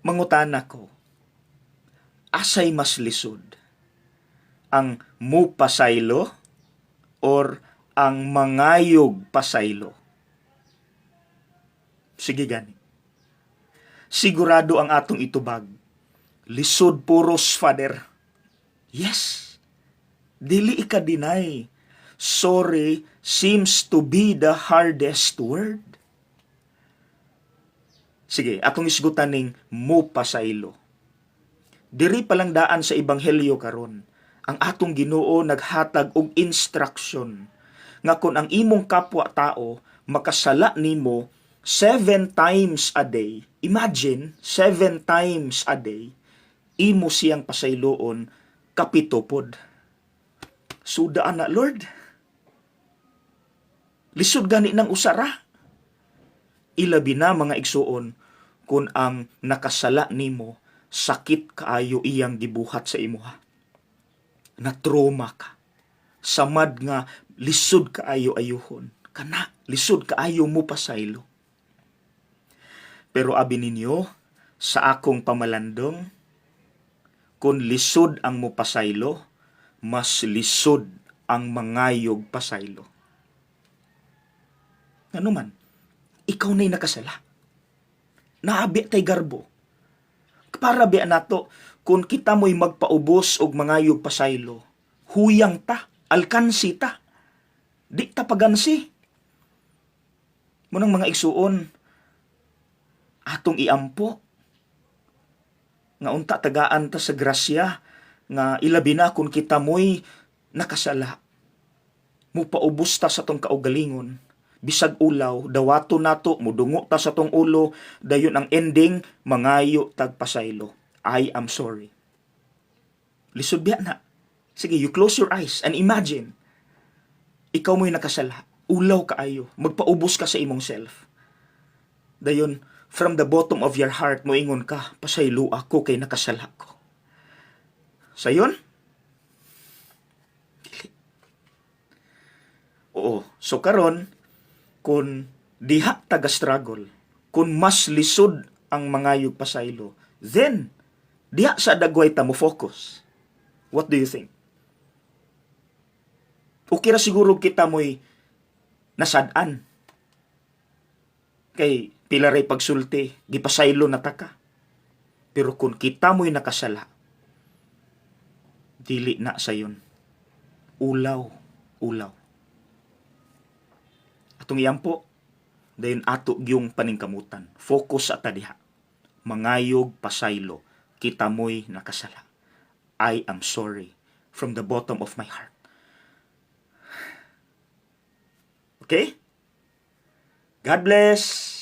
Mangutana ko, asay mas lisod? Ang mupasaylo or ang mangayog pasaylo? Sige gani. Sigurado ang atong itubag. "Lisod puros, Father." Yes. Dili ika-deny. Sorry seems to be the hardest word. Sige, atong isgutan ning mupasaylo. Diri pa lang daan sa ebanghelyo karon, ang atong Ginoo naghatag og instruction nga kung ang imong kapwa tao makasala nimo seven times a day, imagine, seven times a day, imo siyang pasayloon kapito pod. Suda ana, Lord. Lisod gani ng usara. Ilabi na, mga igsuon, kung ang nakasala nimo sakit kaayo iyang gibuhat sa imuha. Na trauma ka. Samad nga lisod kaayo ayuhon. Kana, lisod kaayo mo pasaylo. Pero abi ninyo, sa akong pamalandong, kung lisod ang mupasaylo, mas lisod ang mangayog pasaylo. Ano man, ikaw na'y nakasala. Naa biya tay garbo. Para biya nato, kung kita mo'y magpaubos og mangayog pasaylo, huyang ta, alkansi ta. Di ta pagansi. Munang, mga igsuon, atong iampo nga unta tagaan ta sa grasya nga ilabi na kung kita mo'y nakasala. Mupaubos ta sa tong kaugalingon. Bisag ulaw, dawato nato, mudungo ta sa tong ulo, dayon ang ending, mangayo tag pasaylo. "I am sorry." Lisod biya na? Sige, you close your eyes and imagine. Ikaw mo'y nakasala. Ulaw kaayo. Magpaubos ka sa imong self. Dayon, from the bottom of your heart, moingon ka, "Pasaylo ako kay nakasala ko." Sayon? Dili. Oo. So karon, kung diha taga struggle, kung mas lisod ang mangayog pasaylo, then diha sa dagway ta mo focus. What do you think? Okay ra siguro kita mo'y nasad-an. Kay pila ray pagsulti, gipasaylo na ta ka. Pero kung kita mo'y nakasala, dili na sayon. Ulaw, ulaw. Atong iampo, dayon ato gyung paningkamutan. Focus sa ta diha. Mangayog pasaylo, kita mo'y nakasala. "I am sorry from the bottom of my heart." Okay? God bless!